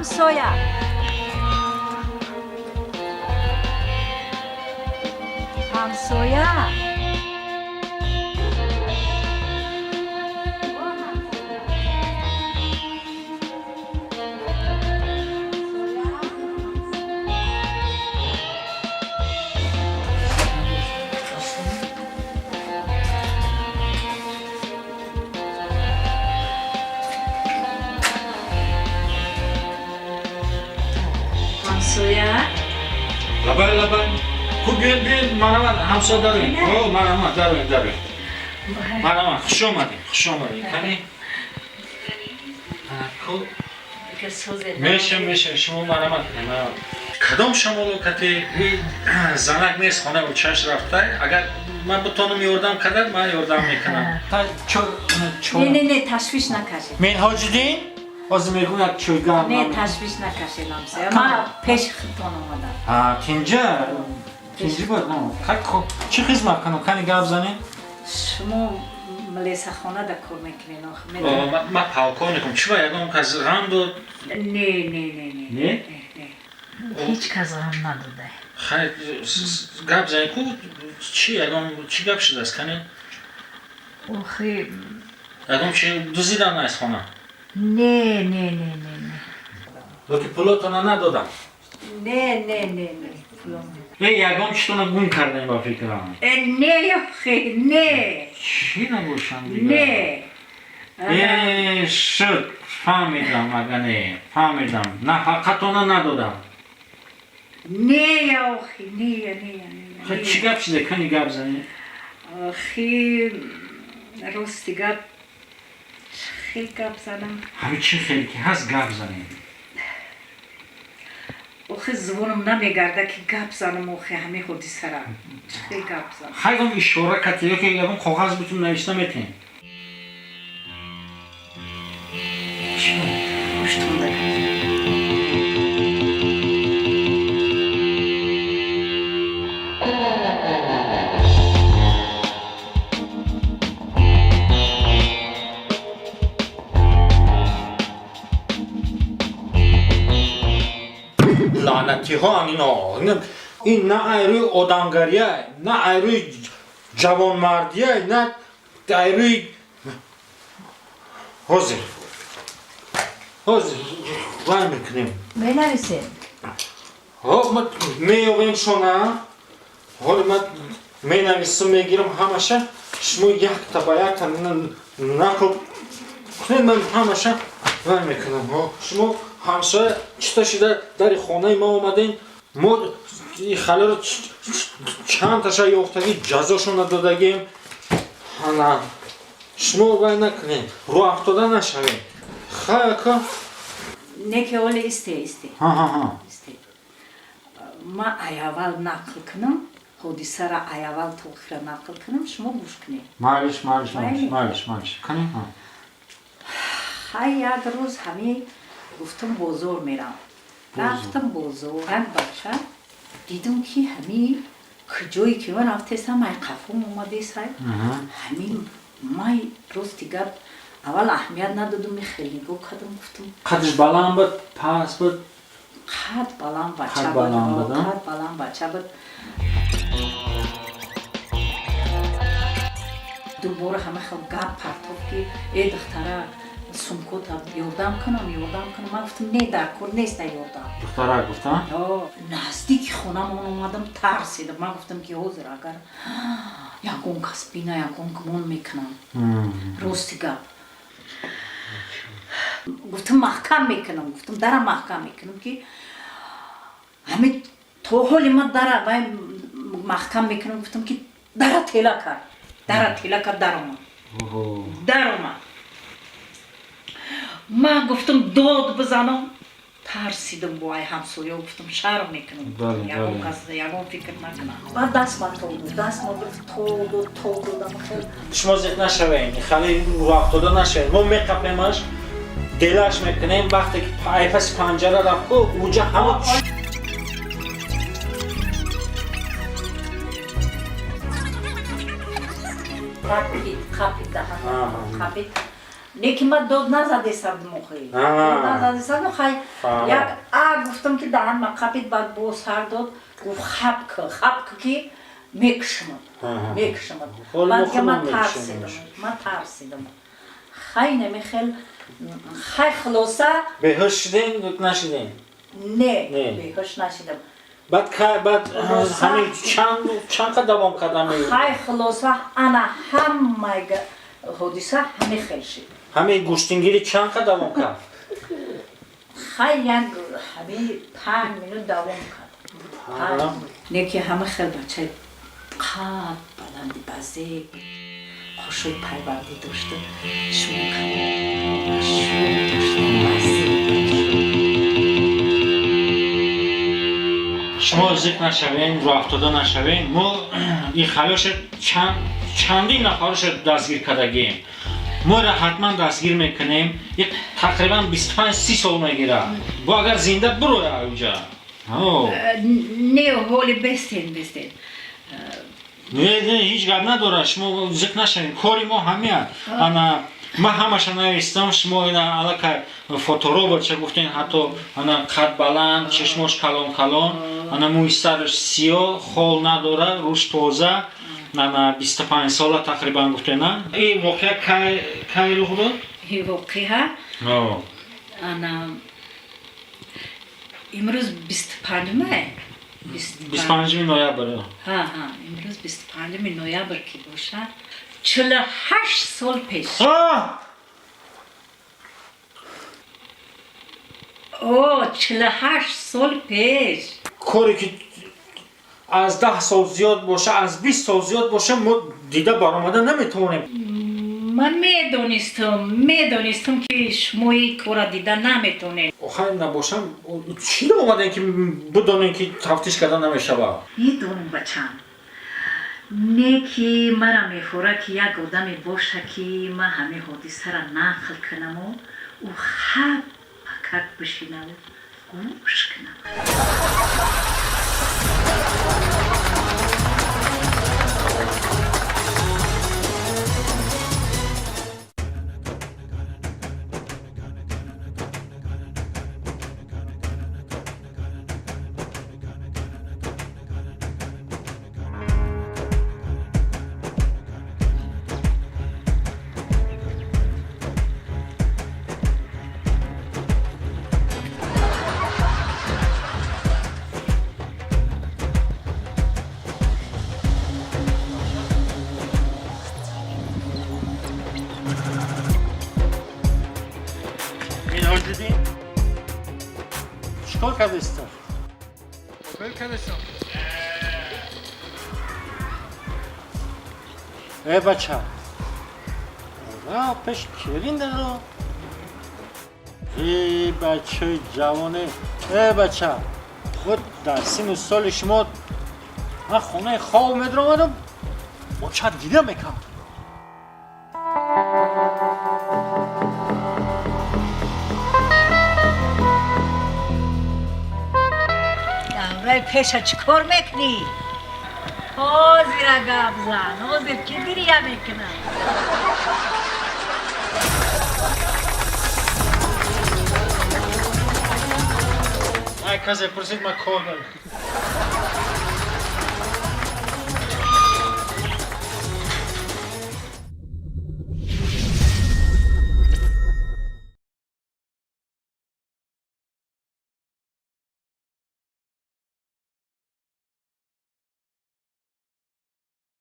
Ҳамсоя, ҳамсоя. Ҳамсоя. Лабай, лабай. Ку, биёед, биёед, марҳамат, ҳамсоя, дароед. О, марҳамат, дароед, дароед. Марҳамат, хуш омадед, хуш омадед. Кани? Ку меша, меша, шумо марҳамат. Кадом шамолу кати занак нест, хона учаш рафта. Агар ман битонам ёрдам кардан, ман ёрдам мекунам. Не, не, не, ташвиш накашед. Минҳоҷиддин? Ҳозир мегӯм, як чойгам. Не, ташвиш накашед, ҳамсоя. Ман пеши худтон омадам. Ҳа, тинҷа? Тинҷи буд? Чӣ хизмат кунам? Кани, гап занед. Шумо милисахонада кор мекунед, охи? Ман полковникам. Чӣ ба, ягон кас ғам дод? Не, не, не, не. Не? Не, ҳеҷ кас ғам надода. Хайр, гап занед ку, чӣ, ягон чӣ гап шудааст, кани? Охи. Ягон чи дузидан аз хона? Не, не, не, не, не. Ёки пулотона надодам? Не, не, не, не, пулом. Э, ягон читона гум кардем, ба фикрам. Э, не, охи, не. Чӣ набошам дигар? Не. Э, шуд, фаҳмидам, ага, не, фаҳмидам, нафақатона надодам. Не, охи, не, не, не. Чӣ гап шуда, кани, гап занед. Охи, рости гап, хел гап занам? Ҳами чӣ хел ки ҳаст, гап занед. Охи, зубонам намегарда ки гап занам, охи, ҳамин ҳодисара чӣ хел гап занам? Ягон ишора кати ёки ягон коғаз бутун навишта метем. Гӯштон дар. Лаънатиҳо, ино ин на айрӯи одамгария, на айрӯи ҷавонмардия, на айрӯи. Ҳозир, ҳозир вай мекунем. Менависем. Ҳо, ма меёвем шона. Ҳоли ма менависам, мегирам ҳамаша. Шумо якта ба якта нақл кунед, ман ҳамаша вай мекунам. Ҳо, шумо, ҳамсоя, чита шида дари хонаи ма омадем. Мо халеро чандташа ёфтагӣ, ҷазошона додагем. Ана шумо вай накунед, рӯ афтода нашавед. Хай, ака. Не, ки оле исте, исте. Ҳа. Исте, ма айаввал нақл кунам ҳодисара, айаввал то охира нақл кунам, шумо гӯш кунед. Майлиш, майлиш, майлиш, майлиш, майлиш, кани. Хай, як рӯз ҳамин гуфтам, бозор мерам. Рафтам бозор, як бача дидам, ки ҳамин куҷое ки ман рафтесам, ай қафом омадесай. Ҳамин май, рости гап, аввал аҳамият надодум, хеле нигоҳ кардам, гуфтам. Қадш баланд буд, паст буд? Қад баланд бача. Қад баланд буд. буд, а? Қад баланд бача буд. Дубора ҳама хел гап партоф, ки э, духтара, сумкота ёрдам кунам, ёрдам кунам. Ман гуфтам, не, дар кор неста ёрдам. Духтарак гуфта? Наздики хонамон омадам, тарсидам. Ман гуфтам, ки ҳозир агар ягон кас бина, ягон гумон мекунам. Рости гап, гуфтам, маҳкам мекунам, гуфтам, дара маҳкам мекунам, ки ҳамин то ҳоли ман дара вай маҳкам мекунам. Гуфтам, ки дара тела кард, дара тела кард, даромад, даромад. Ман гуфтам, дод бизанам, тарсидам бо ай ҳамсоё, гуфтам, шарм мекунам, ягон кас ягон фикр накунам. Баъд даст ма то дод, даст ма гирифт, то дод, то додам хел. Шумо зиқ нашавед, хеле рӯафтода нашавед. Мо меқапемаш, делаш мекунем. Вақте ки ай паси панҷара рафт ку, уҷа ҳама. Қапид, қапид, даҳан қапид. Лекин ман дод назадесам, мохи дод назадесам. Хай, як а гуфтам, ки даҳан ма қапид. Баъд боз сар дод, гуфт: «Хап ки, хап ки, ки мекушамад, мекушамад». Баъд дига ман тарсидам, ман тарсидам. Хай, намехел, хай, хулоса. Беҳуш шудем, нашидем? Не, беҳуш нашидам. Баъд баъд ҳамин чанд қад давом кард ҳамин? Хай, хулоса, ана ҳамаи ҳодиса ҳамин хел шид. Ҳамин гӯштингирӣ чанд қад давом кард? Хай, як ҳамин 5 минут давом кард. Не ки ҳама хел бачаи қад баланди, базеб, қошои пайвандӣ дошта, шумо дошта, базеб. Шумо зиқ нашавем, рӯафтода нашавем. Мо ин хаёша чандин нафароша дастгир кардагием. Моро ҳатман дастгир мекунем. Тақрибан 25-30 сол мегирад бо, агар зинда бироя уҷа. Не, ҳоли бестен, бестен. Не, не, ҳеҷ гап надорад. Шумо зиқ нашавем, кори мо ҳамия. Ана, ман ҳамаша навистам. Шумо ина аллакай фоторобот-ша гуфтен, ҳатто ана қад баланд, чашмош калон калон, ана мӯи сараш сиёҳ, хол надорад, рӯш тоза, ана 25 сола тақрибан гуфтена. Ин воқеа кай рух дод? Ин воқеа ана имрӯз 25-ума. 25-уми ноябр. Ҳа, имрӯз 25-уми ноябр ки бошад, 48 сол пеш. О, 48 сол пеш. Коре ки аз 10 сол зиёд боша, аз 20 сол зиёд боша, мо дида баромада наметавонем. Ман медонистам, медонистам, ки шумо ин кора дида наметонед. Охай, набошам, чӣ омадем, ки бидонем, ки тафтиш карда намешавад? Медонам, бачам. Не ки мара мефора, ки як одаме боша, ки ман ҳамин ҳодисаро нақл кунаму ӯ хаб пакак бишинаву гӯш кунам. Минҳоҷ, дидӣ, чикор кардиста? ول کردستم. Э, бача, ра пеш келин даро. Э, бачаи ҷавоне, э, бача, худ дар сину соли шумо ман хонаи хоб медаромадам, бочат гиря мекард. Давраи пеша чӣ кор мекунӣ? Ҳозира гап зан, ҳозир ки гиря мекунам. Ай, касе пурсид, ман кор дорам.